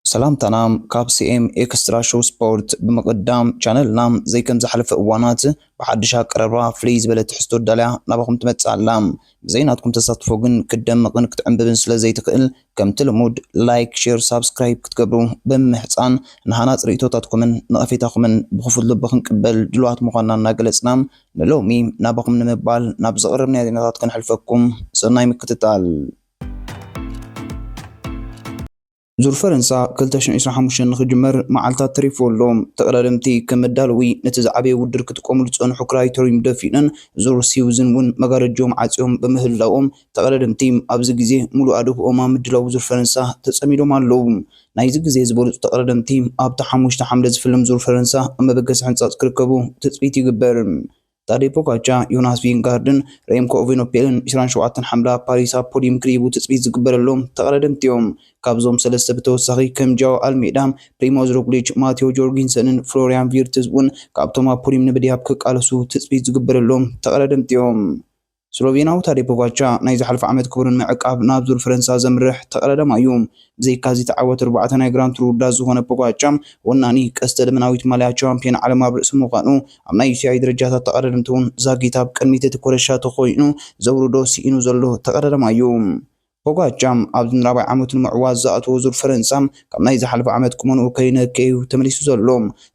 ሰላምታና ካብ ሲኤም ኤክስትራ ሾው ስፖርት። ብምቕዳም ቻነልና ዘይከም ዝሓለፈ እዋናት ብሓድሽ ኣቀራርባ ፍልይ ዝበለ ትሕዝቶ ዳልያ ናባኹም ትመጽእ ኣላ። ብዘይ ናትኩም ተሳትፎ ግን ክትደምቕን ክትዕንብብን ስለ ዘይትኽእል፣ ከምቲ ልሙድ ላይክ፣ ሼር፣ ሳብስክራይብ ክትገብሩ ብምምሕጻን፣ ንሃናጽ ርእይቶታትኩምን ነቐፌታኹምን ብኽፉት ልቢ ክንቅበል ድሉዋት ምዃንና እናገለጽና፣ ንሎሚ ናባኹም ንምባል ናብ ዘቕረብናዮ ዜናታት ከነሕልፈኩም። ሰናይ ምክትታል። ዙር ፈረንሳ ክልተ ሽሕን ዕስራን ሓሙሽተን ንኽጅመር መዓልታት ተሪፉ ኣሎ። ተቐዳደምቲ ከም መዳለዊ ነቲ ዝዓበየ ውድድር ክጥቀሙሉ ዝጸንሑ ክራይተሪዩም ደፊነን፣ ዙር ሲውዝን እውን መጋረጃኦም ዓጽዮም ብምህላዎም፣ ተቐዳደምቲ ኣብዚ ግዜ ሙሉእ ኣድህቦኦም ኣብ ምድላው ዙር ፈረንሳ ተጸሚዶም ኣለዉ። ናይዚ ግዜ ዝበለጹ ተቐዳደምቲ ኣብቲ ሓሙሽተ ሓምለ ዝፍለም ዙር ፈረንሳ ኣብ መበገሲ ሕንጻጽ ክርከቡ ትጽቢት ይግበር። ታዴ ፖጋቻ፣ ዮናስ ቪንጋርድን ሬምኮ ኦቬኖፔልን ዕስራን ሸውዓተን ሓምለ ኣብ ፓሪስ ኣብ ፖዲየም ክድይቡ ትጽቢት ዝግበረሎም ተቐዳደምቲ እዮም። ካብዞም ሰለስተ ብተወሳኺ ከም ጃኦ ኣልሜዳ፣ ፕሪሞዝ ሮግሊች፣ ማቴዎ ጆርጊንሰንን ፍሎሪያን ቪርትዝ እውን ካብቶም ኣብ ፖዲየም ንምድያብ ክቃለሱ ትጽቢት ዝግበረሎም ተቐዳደምቲ እዮም። ስሎቬናዊ ታዴ ፖጋቻ ናይ ዝሓለፈ ዓመት ክብሩን ምዕቃብ ናብ ዙር ፈረንሳ ዘምርሕ ተቐዳዳማይ እዩ። ብዘይካዚ ተዓወት ኣርባዕተ ናይ ግራንድ ቱር ውዳት ዝኾነ ፖጋቻ፣ ወናኒ ቀስተ ደመናዊት ማልያ ቻምፒዮን ዓለም ኣብ ርእሲ ምዃኑ፣ ኣብ ናይ ዩሲኣይ ደረጃታት ተቐዳደምቲ እውን ዛጊት ኣብ ቅድሚት እቲ ኮረሻ ተኾይኑ ዘውርዶ ስኢኑ ዘሎ ተቐዳዳማይ እዩ። ፖጋቻ ኣብዚ ንራብዓይ ዓመቱ ንምዕዋት ዝኣተዎ ዙር ፈረንሳ ካብ ናይ ዝሓለፈ ዓመት ቁመንኡ ከይነከዩ ተመሊሱ ዘሎ።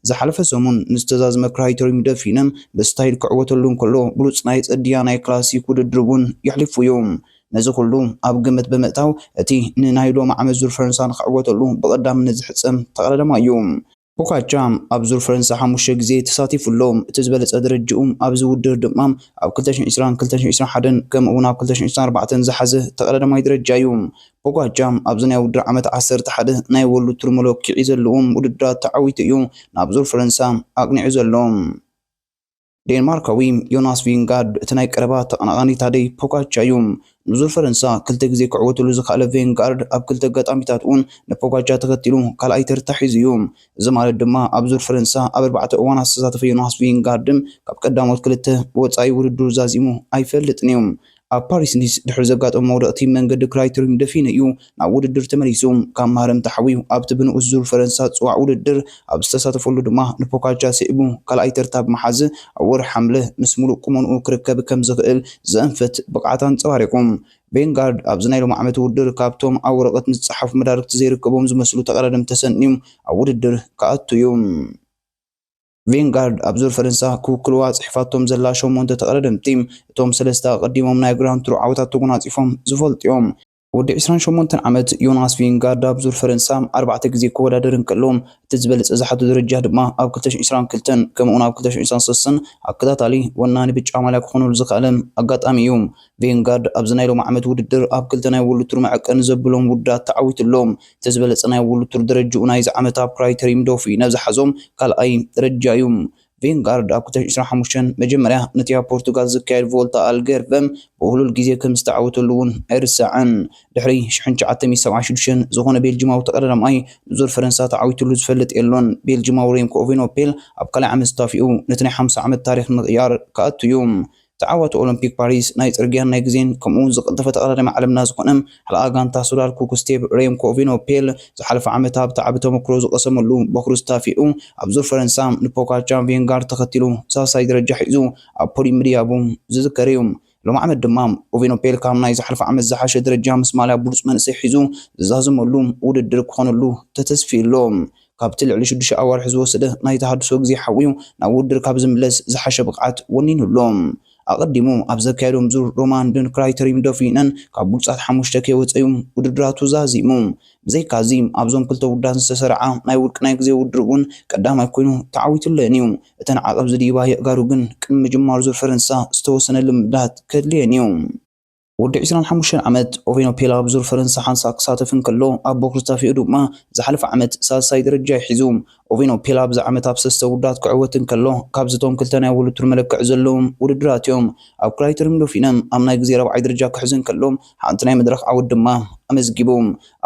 ዝሓለፈ ሰሙን ንዝተዛዝመ ክራይተሪዩም ደፊነ ብስታይል ክዕወተሉ እንከሎ፣ ብሉጽ ናይ ጽድያ ናይ ክላሲክ ውድድር እውን የሕሊፉ እዩ። ነዚ ኩሉ ኣብ ግምት ብምእታው፣ እቲ ንናይ ሎሚ ዓመት ዙር ፈረንሳ ንኽዕወተሉ ብቐዳምነት ዝሕጸም ተቐዳዳማይ እዩ። ፖጋቻ ኣብ ዙር ፈረንሳ ሓሙሽተ ግዜ ተሳቲፉ ኣሎ። እቲ ዝበለጸ ደረጃኡ ኣብዚ ውድድር ድማ ኣብ ክልተ ሽሕን ዕስራን፣ ክልተ ሽሕን ዕስራን ሓደን ከምኡ እውን ኣብ ክልተ ሽሕን ዕስራን ኣርባዕተን ዝሓዘ ተቐዳዳማይ ደረጃ እዩ። ፖጋቻ ኣብዚ ናይ ውድድር ዓመት ዓሰርተ ሓደ ናይ ወርልድ ቱር መለክዒ ዘለዎም ውድድራት ተዓዊቱ እዩ ናብ ዙር ፈረንሳ ኣቕኒዑ ዘሎ። ዴንማርካዊ ዮናስ ቪንጋርድ እቲ ናይ ቀረባ ተቐናቓኒ ታዴ ፖጋቻ እዩ። ንዙር ፈረንሳ ክልተ ግዜ ክዕወተሉ ዝኸኣለ ቬንጋርድ ኣብ ክልተ ኣጋጣሚታት እውን ንፖጋቻ ተኸቲሉ ካልኣይ ተርታ ሒዙ እዩ። እዚ ማለት ድማ ኣብ ዙር ፈረንሳ ኣብ ኣርባዕተ እዋናት ዝተሳተፈ ዮናስ ቪንጋርድን ካብ ቀዳሞት ክልተ ወጻኢ ውድድሩ ዛዚሙ ኣይፈልጥን እዩ። ኣብ ፓሪስ ኒስ ድሕሪ ዘጋጠሞ መውደቕቲ መንገዲ ክራይተሪዩም ደፊነ እዩ ናብ ውድድር ተመሊሱ። ካብ ማህረምቲ ሓዊኡ ኣብቲ ብንኡስ ዙር ፈረንሳ ዝጽዋዕ ውድድር ኣብ ዝተሳተፈሉ ድማ ንፖጋቻ ስዒቡ ካልኣይ ተርታ ብምሓዝ ኣብ ወርሒ ሓምለ ምስ ሙሉእ ቁመንኡ ክርከብ ከም ዝኽእል ዘንፍት ብቕዓት ኣንጸባሪቑ። ቬንጋርድ ኣብዚ ናይ ሎሚ ዓመት ውድድር ካብቶም ኣብ ወረቐት ምስ ዝጸሓፉ መዳርግቲ ዘይርከቦም ዝመስሉ ተቐዳደምቲ ተሰንዩ ኣብ ውድድር ክኣቱ እዩ። ቬንጋርድ ኣብ ዙር ፈረንሳ ክውክልዋ ጽሒፋቶም ዘላ ሸሞንተ ተቐዳደምቲ፣ እቶም ሰለስተ ኣቐዲሞም ናይ ግራንድ ቱር ዓወታት ተጎናጺፎም ዝፈልጡ እዮም። ወዲ ዕስራን ሸሞንተን ዓመት ዮናስ ቬንጋርድ ኣብ ዙር ፈረንሳ ኣርባዕተ ግዜ ክወዳደር እንከሎ፣ እቲ ዝበለጸ ዝሓቶ ደረጃ ድማ ኣብ ክልተ ሽሕን ዕስራን ክልተን ከምኡውን ኣብ ክልተ ሽሕን ዕስራን ሰለስተን ኣከታታሊ ወናኒ ብጫ ማልያ ክኾነሉ ዝኸኣለ ኣጋጣሚ እዩ። ቬንጋርድ ኣብዚ ናይ ሎሚ ዓመት ውድድር ኣብ ክልተ ናይ ወርልድ ቱር መዐቀኒ ዘብሎም ውድድራት ተዓዊቱ ኣሎ። እቲ ዝበለጸ ናይ ወርልድ ቱር ደረጃኡ ናይዚ ዓመት ኣብ ክራይተሪዩም ደፊነ ዝሓዞ ካልኣይ ደረጃ እዩ። ቬንጋርድ ኣብ ክልተ ሽሕን ዕስራን ሓሙሽተን መጀመርያ ነቲ ኣብ ፖርቱጋል ዝካየድ ቮልታ ኣልገርቨ ብውህሉል ግዜ ከም ዝተዓወተሉ እውን ኣይርሳዕን። ድሕሪ ሽሕን ትሽዓተ ሚእትን ሰብዓን ሽዱሽተን ዝኾነ ቤልጂማዊ ተቐዳዳማይ ንዙር ፈረንሳ ተዓዊቱሉ ዝፈልጥ የሎን። ቤልጂማዊ ሬምኮ ኦቬኖፔል ኣብ ካልኣይ ዓመት ስታፊኡ ነቲ ናይ ሓምሳ ዓመት ታሪኽ ንምቕያር ክኣቱ እዩ። ተዓዋቲ ኦሎምፒክ ፓሪስ ናይ ጽርግያን ናይ ግዜን ከምኡውን ዝቐልጠፈ ተቐዳዳሚ ዓለምና ዝኾነ ሓለቓ ጋንታ ሱዳን ኩክስቴፕ ሬምኮ ኦቬኖፔል ዝሓለፈ ዓመት ኣብቲ ዓቢ ተመክሮ ዝቐሰመሉ በኹሪ ስታፊኡ ኣብ ዙር ፈረንሳ ንፖጋቻ ቬንጋርድ ተኸቲሉ ሳልሳይ ደረጃ ሒዙ ኣብ ፖዲየም ምድያቡ ዝዝከር እዩ። ሎም ዓመት ድማ ኦቬኖፔል ካብ ናይ ዝሓለፈ ዓመት ዝሓሸ ደረጃ ምስ ማልያ ብሉጽ መንእሰይ ሒዙ ዝዛዘመሉ ውድድር ክኾነሉ ተተስፍዩ ኣሎ። ካብቲ ልዕሊ ሽዱሽተ ኣዋርሕ ዝወሰደ ናይ ተሃድሶ ግዜ ሓዊኡ ናብ ውድድር ካብ ዝምለስ ዝሓሸ ብቕዓት ወኒኑ ኣሎ። ኣቐዲሙ ኣብ ዘካየዶም ዙር ሮማንድን ክራይተሪም ደፊነን ካብ ብሉጻት ሓሙሽተ ከይወጸ እዩ ውድድራቱ ዛዚሙ። ብዘይካዚ ኣብዞም ክልተ ውዳት ዝተሰርዓ ናይ ውልቂ ናይ ግዜ ውድድር እውን ቀዳማይ ኮይኑ ተዓዊቱለን እዩ። እተን ዓቐብ ዝድይባ የእጋሩ ግን ቅድሚ ምጅማር ዙር ፈረንሳ ዝተወሰነ ልምዳት ከድልየን እዩ። ወዲ ዕስራን ሓሙሽተን ዓመት ኦቬኖፔል ኣብ ዙር ፈረንሳ ሓንሳእ ክሳተፍ እንከሎ፣ ኣብ ቦክስ ተፊኡ ድማ ዝሓለፈ ዓመት ሳልሳይ ደረጃ ይሒዙ። ኦቬኖፔል ኣብዚ ዓመት ኣብ ሰለስተ ውዳት ክዕወት እንከሎ፣ ካብዚ እቶም ክልተ ናይ ወርልድ ቱር መለክዒ ዘለዎም ውድድራት እዮም። ኣብ ክራይተሪም ዶፊነ ኣብ ናይ ግዜ ራብዓይ ደረጃ ክሕዝ እንከሎ፣ ሓንቲ ናይ መድረኽ ዓወት ድማ ኣመዝጊቡ።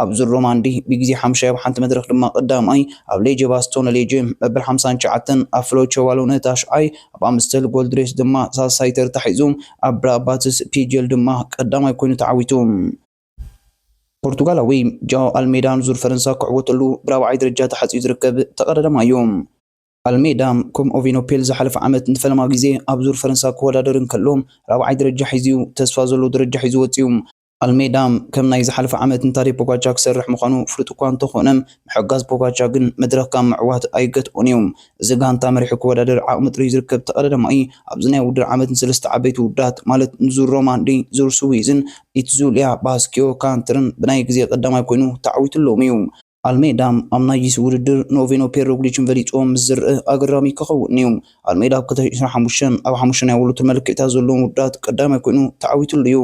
ኣብ ዙር ሮማንዲ ብግዜ ሓምሻይ፣ ኣብ ሓንቲ መድረኽ ድማ ቀዳማይ፣ ኣብ ሌጀ ባስቶነ ሌጀ መበል ሓምሳን ትሽዓተን፣ ኣብ ፍሎቸ ዋሎነ ታሽዓይ፣ ኣብ ኣምስተል ጎልድሬስ ድማ ሳልሳይ ተርታ ሒዙ፣ ኣብ ብራባትስ ፒጀል ድማ ቀዳማይ ኮይኑ ተዓዊቱ። ፖርቱጋላዊ ጃኦ ኣልሜዳ ንዙር ፈረንሳ ክዕወተሉ ብራብዓይ ደረጃ ተሓጺኡ ዝርከብ ተቐዳዳማይ እዩ። ኣልሜዳ ከም ኦቬኖፔል ዝሓለፈ ዓመት ንፈለማ ግዜ ኣብ ዙር ፈረንሳ ክወዳደር እንከሎ ራብዓይ ደረጃ ሒዙ እዩ፣ ተስፋ ዘለዎ ደረጃ ሒዙ ወጺኡ። ኣልሜዳ ከም ናይ ዝሓለፈ ዓመት ንታዴ ፖጋቻ ክሰርሕ ምዃኑ ፍሉጥ እኳ እንተኾነ፣ ምሕጋዝ ፖጋቻ ግን መድረኽ ካብ ምዕዋት ኣይገትኦን እዩ። እዚ ጋንታ መሪሑ ክወዳደር ዓቕሚ ጥርዩ ዝርከብ ተቐዳዳማይ ኣብዚ ናይ ውድድር ዓመት ንሰለስተ ዓበይቲ ውዳት ማለት ንዙር ሮማንዲ፣ ዙር ስዊዝን ኢትዙሊያ ባስኪዮ ካንትርን ብናይ ግዜ ቀዳማይ ኮይኑ ተዓዊትሎም እዩ። ኣልሜዳ ኣብ ናይ ጂሲ ውድድር ኖቬኖ ፔር ሮግሊችን በሊጽዎ ምስ ዝርእ ኣገራሚ ክኸውን እዩ። ኣልሜዳ ኣብ ክልተ ሽሕን ዕስራን ሓሙሽተን ኣብ ሓሙሽተ ናይ ወሉትር መለክዒታት ዘለዎም ውዳት ቀዳማይ ኮይኑ ተዓዊትሉ እዩ።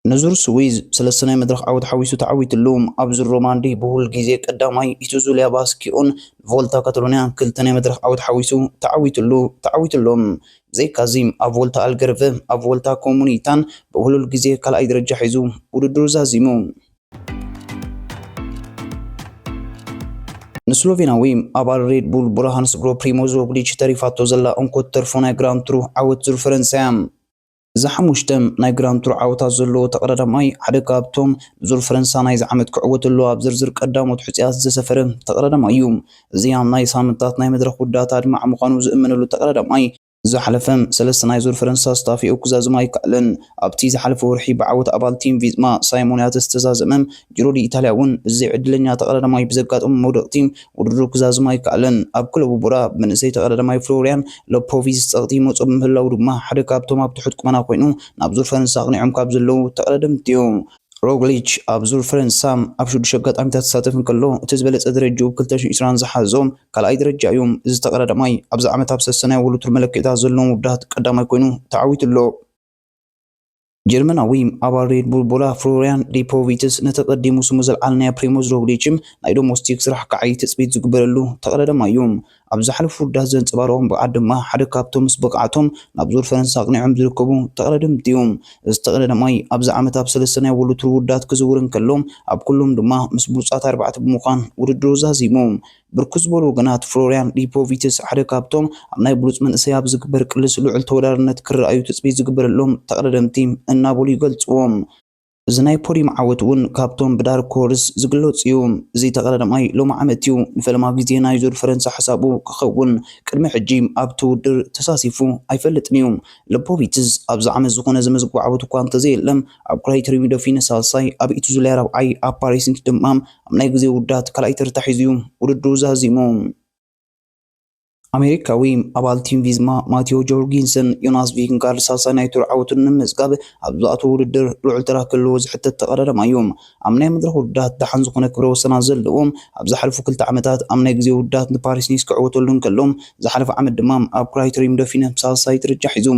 ንዙር ስዊዝ ሰለስተ ናይ መድረኽ ዓወት ሓዊሱ ተዓዊትሉ። ኣብ ዙር ሮማንዲ ብሁል ግዜ ቀዳማይ ኢትዙሊያ ባስኪዮን፣ ቮልታ ካታሎኒያ ክልተ ናይ መድረኽ ዓወት ሓዊሱ ተዓዊትሉ ተዓዊትሎም። ብዘይካዚ ኣብ ቮልታ ኣልገርቨ፣ ኣብ ቮልታ ኮሙኒታን ብሁሉል ግዜ ካልኣይ ደረጃ ሒዙ ውድድሩ ዛዚሙ። ንስሎቬናዊ ኣባል ሬድ ቡል ብራሃንስ ብሮ ፕሪሞዝ ሮግሊች ተሪፋቶ ዘላ እንኮ ተርፎ ናይ ግራንድ ቱር ዓወት ዙር ፈረንሳ እያ። እዚ ሓሙሽተ ናይ ግራንድ ቱር ዓወታት ዘለዎ ተቐዳዳማይ ሓደ ካብቶም ዙር ፈረንሳ ናይዚ ዓመት ክዕወተሉ ኣብ ዝርዝር ቀዳሞት ሕጹያት ዝተሰፈረ ተቐዳዳማይ እዩ። እዚ ኣብ ናይ ሳምንታት ናይ መድረኽ ውዳት ኣድማዕ ምዃኑ ዝእመነሉ ተቐዳዳማይ ዝሓለፈ ሰለስተ ናይ ዙር ፈረንሳ ስታፊኡ ክዛዝም ኣይከኣለን። ኣብቲ ዝሓለፈ ወርሒ ብዓወት ኣባል ቲም ቪዝማ ሳይሞን ያተስ ዝተዛዘመ ጂሮ ዲ ኢታልያ እውን እዚ ዕድለኛ ተቐዳዳማይ ብዘጋጠሞ መውደቕቲ ውድድሩ ክዛዝም ኣይከኣለን። ኣብ ክለቡ ቡራ መንእሰይ ተቐዳዳማይ ፍሎሪያን ሎፖቪስ ጸቕጢ ይመጾ ብምህላው ድማ ሓደ ካብቶም ኣብ ትሑት ቁመና ኮይኑ ናብ ዙር ፈረንሳ ኣቕኒዖም ካብ ዘለዉ ተቐዳደምቲ እዩ። ሮግሊች ኣብ ዙር ፈረንሳ ኣብ ሽዱሽተ ኣጋጣሚታት ዝሳተፍ እንከሎ፣ እቲ ዝበለጸ ደረጃኡ ብ ክልተ ሽሕን ዕስራን ዝሓዞ ካልኣይ ደረጃ እዩ። እዚ ተቐዳዳማይ ኣብዚ ዓመት ኣብ ሰሰናይ ወሉትር መለክዒታት ዘለዎም ውዳት ቀዳማይ ኮይኑ ተዓዊቱ ኣሎ። ጀርመናዊ ኣባል ሬድ ቡል ቦላ ፍሎሪያን ሊፖቪትስ ነቲ ቀዲሙ ስሙ ዘልዓልናዮ ፕሪሞዝ ሮግሊች ናይ ዶሞስቲክ ስራሕ ክዓዪ ትጽቢት ዝግበረሉ ተቐዳዳማይ እዩ። ኣብ ዝሓለፉ ውዳት ዘንጸባረቖም ብቕዓት ድማ ሓደ ካብቶም ምስ ብቕዓቶም ናብ ዙር ፈረንሳ ኣቕኒዖም ዝርከቡ ተቐዳደምቲ እዮም። እዚ ተቐዳዳማይ ኣብዚ ዓመት ኣብ ሰለስተ ናይ ወሉትር ውዳት ክዝውር እንከሎ፣ ኣብ ኩሎም ድማ ምስ ብሉጻት ኣርባዕተ ብምዃን ውድድሩ ዛዚሙ። ብርክት ዝበሉ ወገናት ፍሎሪያን ሊፖቪትስ ሓደ ካብቶም ኣብ ናይ ብሉጽ መንእሰይ ኣብ ዝግበር ቅልስ ልዑል ተወዳዳርነት ክረኣዩ ትጽቢት ዝግበረሎም ተቐዳደምቲ እናበሉ ይገልጽዎም። እዚ ናይ ፖዲየም ዓወት እውን ካብቶም ብዳርክ ሆርስ ዝግለጽ እዩ። እዚ ተቐዳዳማይ ሎሚ ዓመት እዩ ንፈለማ ግዜ ናይ ዙር ፈረንሳ ሓሳቡ ክኸውን። ቅድሚ ሕጂ ኣብቲ ውድድር ተሳቲፉ ኣይፈልጥን እዩ። ሊፖቪትስ ኣብዚ ዓመት ዝኾነ ዘመዝግቦ ዓወት እኳ እንተዘየለ፣ ኣብ ክራይተሪዩም ዶፊነ ሳልሳይ፣ ኣብ ኢትዙሊያ ራብዓይ፣ ኣብ ፓሪስ ሴንት ድማ ኣብ ናይ ግዜ ውዳት ካልኣይ ተርታ ሒዙ እዩ ውድድሩ ዛዚሙ። ኣሜሪካዊ ኣባል ቲም ቪዝማ ማቴዎ ጆርጊንሰን፣ ዮናስ ቪንጋርድ ሳልሳይ ናይ ቱር ዓወቱ ንምምዝጋብ ኣብ ዝኣተወ ውድድር ልዑል ተራ ክህልዎ ዝሕተት ተቐዳዳማይ እዩ። ኣብ ናይ መድረኽ ውድዳት ደሓን ዝኾነ ክብረ ወሰናት ዘለዎም፣ ኣብ ዝሓለፉ ክልተ ዓመታት ኣብ ናይ ግዜ ውድዳት ንፓሪስ ኒስ ክዕወተሉ እንከሎ፣ ዝሓለፈ ዓመት ድማ ኣብ ክራይተሪዩም ዶፊነ ሳልሳይ ደረጃ ሒዙ።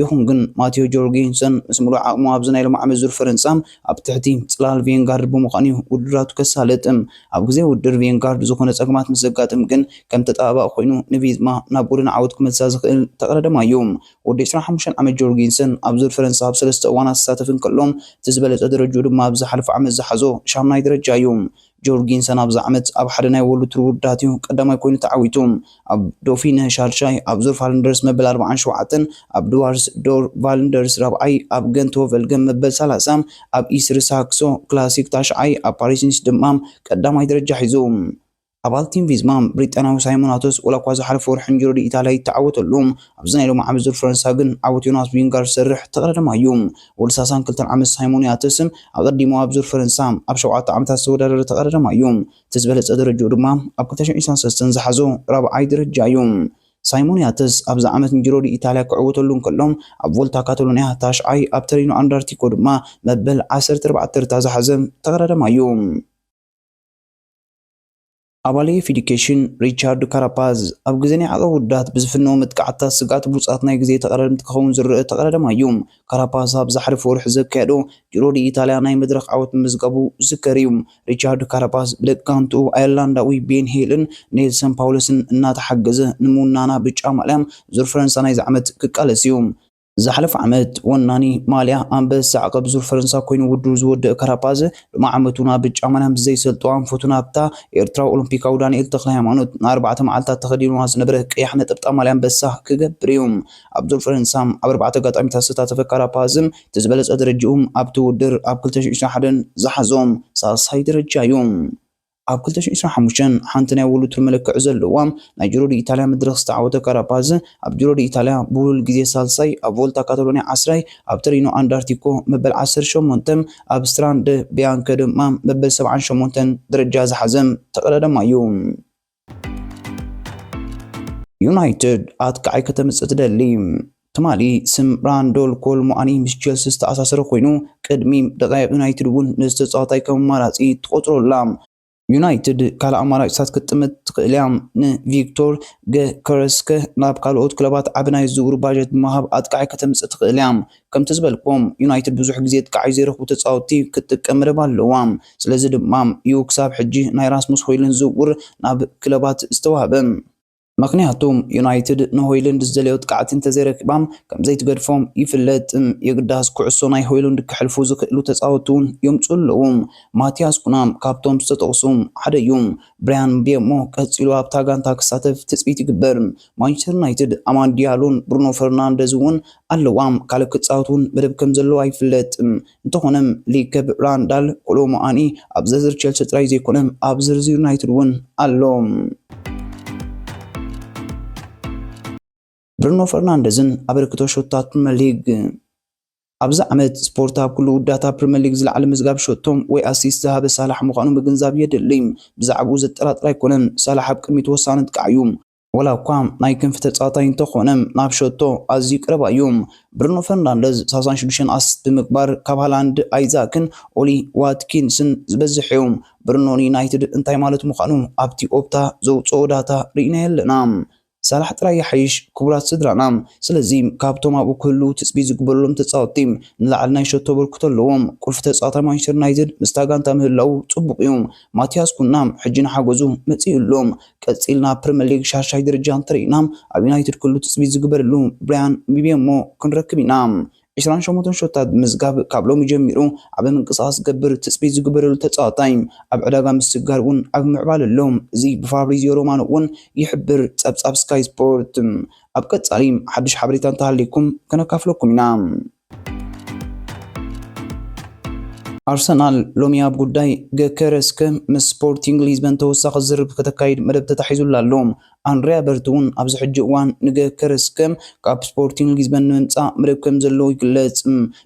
ይኹን ግን ማቴዎ ጆርጊንሰን ምስ ምሉእ ዓቕሙ ኣብዚ ናይ ሎሚ ዓመት ዙር ፈረንሳ ኣብ ትሕቲ ጽላል ቬንጋርድ ብምዃኑ እዩ ውድድራቱ ከሳልጥ። ኣብ ግዜ ውድድር ቬንጋርድ ዝኾነ ጸገማት ምስ ዘጋጥም ግን ከም ተጠባባቒ ኮይኑ ንቪዝማ ናብ ጎደና ዓወት ክመልሳ ዝኽእል ተቐዳዳማይ እዩ። ወዲ ዕስራን ሓሙሽተን ዓመት ጆርጊንሰን ኣብ ዙር ፈረንሳ ኣብ ሰለስተ እዋናት ዝሳተፍ እንከሎ፣ እቲ ዝበለጸ ደረጅኡ ድማ ኣብ ዝሓለፈ ዓመት ዝሓዞ ሻምናይ ደረጃ እዩ። ጆርጊንሰን ኣብዚ ዓመት ኣብ ሓደ ናይ ወሉትር ውድዳት እዩ ቀዳማይ ኮይኑ ተዓዊቱ። ኣብ ዶፊነ ሻልሻይ፣ ኣብ ዙር ቫለንደርስ መበል ኣርባዓን ሸውዓተን፣ ኣብ ድዋርስ ዶር ቫለንደርስ ራብዓይ፣ ኣብ ገንት ሆቨልገን መበል ሰላሳ፣ ኣብ ኢስር ሳክሶ ክላሲክ ታሽዓይ፣ ኣብ ፓሪስ ኒስ ድማ ቀዳማይ ደረጃ ሒዙ። ኣባል ቲም ቪዝማ ብሪጣንያዊ ሳይሞን ያተስ ዋላ እኳ ዝሓለፈ ወርሒ ንጂሮ ዲ ኢታልያ ይተዓወተሉ፣ ኣብዚ ናይ ሎሚ ዓመት ዙር ፈረንሳ ግን ዓወት ዮናስ ቪንጋርድ ዝሰርሕ ተቐዳዳማይ እዩ። ወዲ ሰላሳን ክልተን ዓመት ሳይሞን ያተስ ኣቐዲሙ ኣብ ዙር ፈረንሳ ኣብ ሸውዓተ ዓመታት ዝተወዳደረ ተቐዳዳማይ እዩ። እቲ ዝበለጸ ደረጅኡ ድማ ኣብ ክልተ ሽሕን ዕስራን ሰለስተን ዝሓዞ ራብዓይ ደረጃ እዩ። ሳይሞን ያተስ ኣብዚ ዓመት ንጂሮ ዲ ኢታልያ ክዕወተሉ እንከሎ፣ ኣብ ቮልታ ካታሎንያ ታሽዓይ፣ ኣብ ተሪኖ ኣንዳርቲኮ ድማ መበል ዓሰርተ ኣርባዕተ ተርታ ዝሓዘ ተቐዳዳማይ እዩ። ኣባል ኤፍ ዲ ኬሽን ሪቻርድ ካራፓዝ ኣብ ግዜ ናይ ዓቐብ ውዳት ብዝፍነው መጥቃዕትታት ስግኣት ብሉጻት ናይ ግዜ ተቐዳደምቲ ክኸውን ዝረአ ተቐዳዳማይ እዩ። ካራፓዝ ኣብ ዝሓለፈ ወርሒ ዘካየዶ ጂሮ ዲ ኢታልያ ናይ መድረኽ ዓወት ምምዝጋቡ ዝዝከር እዩ። ሪቻርድ ካራፓዝ ብደቂ ጋንትኡ ኣየርላንዳዊ ቤን ሄልን ኔልሰን ፓውለስን እናተሓገዘ ንምውናና ብጫ ማልያ ዙር ፈረንሳ ናይዚ ዓመት ክቃለስ እዩ። ዝሓለፈ ዓመት ወናኒ ማልያ ኣንበሳ ዓቐብ ዙር ፈረንሳ ኮይኑ ውድድሩ ዝወደእ ካራፓዝ፣ ሎሚ ዓመት እውን ኣብ ብጫ ማልያ ምስ ዘይሰልጦ ኣንፈቱ ናብታ ኤርትራዊ ኦሎምፒካዊ ዳንኤል ተኽለሃይማኖት ንኣርባዕተ መዓልታት ተኸዲንዋ ዝነበረ ቀያሕ ነጠብጣብ ማልያ ኣንበሳ ክገብር እዩ። ኣብ ዙር ፈረንሳ ኣብ ኣርባዕተ ኣጋጣሚታት ዝተሳተፈ ካራፓዝ፣ እቲ ዝበለጸ ደረጃኡ ኣብቲ ውድድር ኣብ ክልተ ሽሕን ዕስራን ሓደን ዝሓዞ ሳልሳይ ደረጃ እዩ። ኣብ ክልተ ሽሕን ዕስራን ሓሙሽተን ሓንቲ ናይ ወሉ ቱር መለክዒ ዘለዋ ናይ ጂሮ ዲ ኢታልያ መድረኽ ዝተዓወተ ካራፓዝ፣ ኣብ ጂሮ ዲ ኢታልያ ብውሉል ግዜ ሳልሳይ፣ ኣብ ቮልታ ካታሎኒያ ዓስራይ፣ ኣብ ተሪኖ ኣንዳርቲኮ መበል ዓሰርተ ሸሞንተ፣ ኣብ ስትራንደ ቢያንከ ድማ መበል ሰብዓን ሸሞንተን ደረጃ ዝሓዘ ተቐዳዳማይ እዩ። ዩናይትድ ኣጥቃዓይ ከተምጽእ ትደሊ። ትማሊ ስም ራንዶል ኮል ሞኣኒ ምስ ቸልሲ ዝተኣሳሰረ ኮይኑ፣ ቅድሚ ደቃይቕ ዩናይትድ እውን ነዚ ተጻዋታይ ከም ኣማራጺ ትቖጽሮ ኣላ። ዩናይትድ ካልእ ኣማራጺታት ክትጥምት ትኽእል እያ። ንቪክቶር ገከረስከ ናብ ካልኦት ክለባት ዓቢ ናይ ዝውውር ባጀት ብምሃብ ኣጥቃዓይ ከተምጽእ ትኽእል እያ። ከምቲ ዝበልክዎ፣ ዩናይትድ ብዙሕ ግዜ ኣጥቃዓይ ዘይረኽቡ ተጻወትቲ ክትጥቀም መደብ ኣለዋ። ስለዚ ድማ እዩ ክሳብ ሕጂ ናይ ራስሙስ ሆይሉንድ ዝውውር ናብ ክለባት ዝተዋህበ። ምኽንያቱ ዩናይትድ ንሆይሉንድ ዝደለዮ ኣጥቃዕቲ እንተዘይረኪባ ከም ዘይትገድፎም ይፍለጥ። የግዳስ ኩዕሶ ናይ ሆይሉንድ ከሕልፉ ዝኽእሉ ተጻወትቲ እውን የምጽኡ ኣለዉ። ማቲያስ ኩና ካብቶም ዝተጠቕሱ ሓደ እዩ። ብራያን ምቤሞ ቀጺሉ ኣብታ ጋንታ ክሳተፍ ትጽቢት ይግበር። ማንቸስተር ዩናይትድ ኣማድ ዲያሎን ብሩኖ ፈርናንደዝ እውን ኣለዋ። ካልእ ክጻወት እውን መደብ ከም ዘለዋ ይፍለጥ። እንተኾነ ሊከብ ራንዳል ኮሎ ሞኣኒ ኣብ ዝርዝር ቸልሲ ጥራይ ዘይኮነ ኣብ ዝርዝር ዩናይትድ እውን ኣሎ። ብሩኖ ፈርናንደዝን ኣበርክቶ ሾታት ፕሪምየር ሊግ። ኣብዚ ዓመት ስፖርት ኣብ ኩሉ ውዳታ ፕሪምየር ሊግ ዝለዓለ ምዝጋብ ሸቶ ወይ ኣሲስት ዝሃበ ሳላሕ ምዃኑ ምግንዛብ የድሊ። ብዛዕባኡ ዘጠራጥር ኣይኮነን። ሳላሕ ኣብ ቅድሚት ወሳኒ ኣጥቃዒ እዩ። ወላ እኳ ናይ ክንፊ ተጻዋታይ እንተኾነ፣ ናብ ሸቶ ኣዝዩ ቀረባ እዩ። ብሩኖ ፈርናንደዝ ሰላሳን ሽዱሽተን ኣሲስት ብምግባር ካብ ሃላንድ፣ ኣይዛክን ኦሊ ዋትኪንስን ዝበዝሕ እዩ። ብሩኖ ንዩናይትድ እንታይ ማለት ምዃኑ ኣብቲ ኦፕታ ዘውጽኦ ዳታ ርኢናዮ ኣለና። ሳላሕ ጥራይ ይሓይሽ ክቡራት ስድራና። ስለዚ ካብቶም ኣብኡ ክህልዉ ትጽቢት ዝግበረሎም ተጻወትቲ ንላዕሊ ናይ ሸቶ ኣበርክቶ ኣለዎም። ቁልፊ ተጻዋታይ ማንቸስተር ዩናይትድ ምስታ ጋንታ ምህላዉ ጽቡቕ እዩ። ማቲያስ ኩና ሕጂ ንሓገዙ መጺኡ ኣሎ። ቀጺልና ፕሪምየር ሊግ ሻድሻይ ደረጃ እንተርኢና ኣብ ዩናይትድ ክህሉ ትጽቢት ዝግበረሉ ብራያን ምቤሞ ክንረክብ ኢና። ዕስራን ሸሞንተን ሾታት ብምዝጋብ ካብ ሎሚ ጀሚሩ ዓቢ ምንቅስቓስ ዝገብር ትጽቢት ዝግበረሉ ተጻዋታይ፣ ኣብ ዕዳጋ ምስግጋር እውን ዓቢ ምዕባለ ኣሎ። እዚ ብፋብሪዚዮ ሮማኖ እውን ይሕብር። ጸብጻብ ስካይ ስፖርት። ኣብ ቀጻሊ ሓድሽ ሓበሬታ እንተሃልይኩም ከነካፍለኩም ኢና። ኣርሰናል ሎሚ ኣብ ጉዳይ ገከረስከ ምስ ስፖርቲንግ ሊዝበን ተወሳኺ ዝርርብ ከተካይድ መደብ ተታሒዙላ ኣሎ። ኣንድሪያ በርት እውን ኣብዚ ሕጂ እዋን ንገከረስከ ካብ ስፖርቲንግ ሊዝበን ንምምጻእ መደብ ከም ዘለዎ ይግለጽ።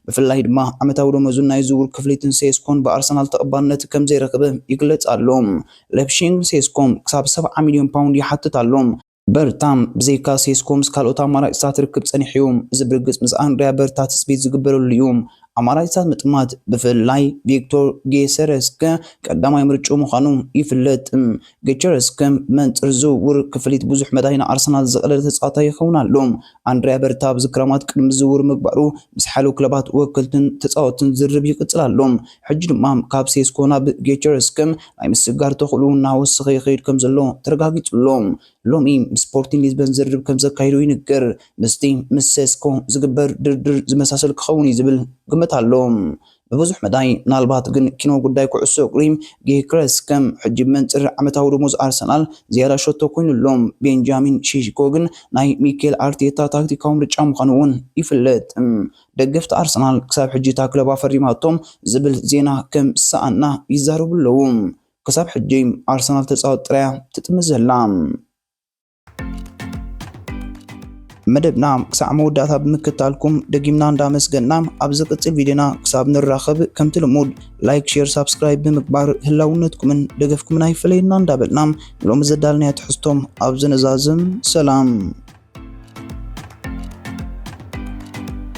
ብፍላይ ድማ ዓመታዊ ደሞዙን ናይ ዝውውር ክፍሊትን ሴስኮን ብኣርሰናል ተቐባልነት ከም ዘይረኽበ ይግለጽ ኣሎ። ሌፕሺንግ ሴስኮ ክሳብ ሰብዓ ሚልዮን ፓውንድ ይሓትት ኣሎ። በርታ ብዘይካ ሴስኮ ምስ ካልኦት ኣማራጺታት ርክብ ጸኒሑ እዩ። እዚ ብርግጽ ምስ ኣንድሪያ በርታ ትጽቢት ዝግበረሉ እዩ። ኣማራጺታት ምጥማት፣ ብፍላይ ቪክቶር ጌሰረስከ ቀዳማይ ምርጫኡ ምዃኑ ይፍለጥ። ጌቸረስከ ብመንጽር ዝውውር ክፍሊት ብዙሕ መዳይ ንኣርሰናል ዘቕለለ ተጻዋታይ ይኸውን ኣሎ። ኣንድሪያ በርታ ኣብዚ ክረማት ቅድሚ ዝውውር ምግባሩ ምስ ሓለው ክለባት ወከልትን ተጻወትን ዝርርብ ይቕጽል ኣሎ። ሕጂ ድማ ካብ ሴስኮ ናብ ጌቸረስከ ናይ ምስግጋር ተኽእሎ እናወሰኸ ይኸይድ ከም ዘሎ ተረጋጊጹ ኣሎ። ሎሚ ምስ ስፖርቲንግ ሊዝበን ዝርርብ ከም ዘካይዱ ይንገር። ምስቲ ምስ ሴስኮ ዝግበር ድርድር ዝመሳሰል ክኸውን እዩ ዝብል ግምት ኣሎ። ብብዙሕ መዳይ ምናልባት ግን ኪኖ ጉዳይ ኩዕሶ እግሪ ጌክረስ ከም ሕጂ ብመንጽር ዓመታዊ ደሞዝ ኣርሰናል ዝያዳ ሸቶ ኮይኑ ኣሎ። ቤንጃሚን ሼሽኮ ግን ናይ ሚኬል ኣርቴታ ታክቲካዊ ምርጫ ምዃኑ እውን ይፍለጥ። ደገፍቲ ኣርሰናል ክሳብ ሕጂ እታ ክለብ ኣፈሪማቶም ዝብል ዜና ከም ዝሰኣና ይዛረቡ ኣለዉ። ክሳብ ሕጂ ኣርሰናል ተጻወት ጥራያ ትጥምት ዘላ። መደብና ክሳዕ መወዳእታ ብምክታልኩም ደጊምና እንዳመስገና፣ ኣብ ዝቕጽል ቪድዮና ክሳብ ንራኸብ ከምቲ ልሙድ ላይክ፣ ሼር፣ ሳብስክራይብ ብምግባር ህላውነትኩምን ደገፍኩምን ኣይፈለየና እንዳበልና ንሎሚ ዘዳልናዮ ትሕዝቶም ኣብዚ ነዛዝም። ሰላም።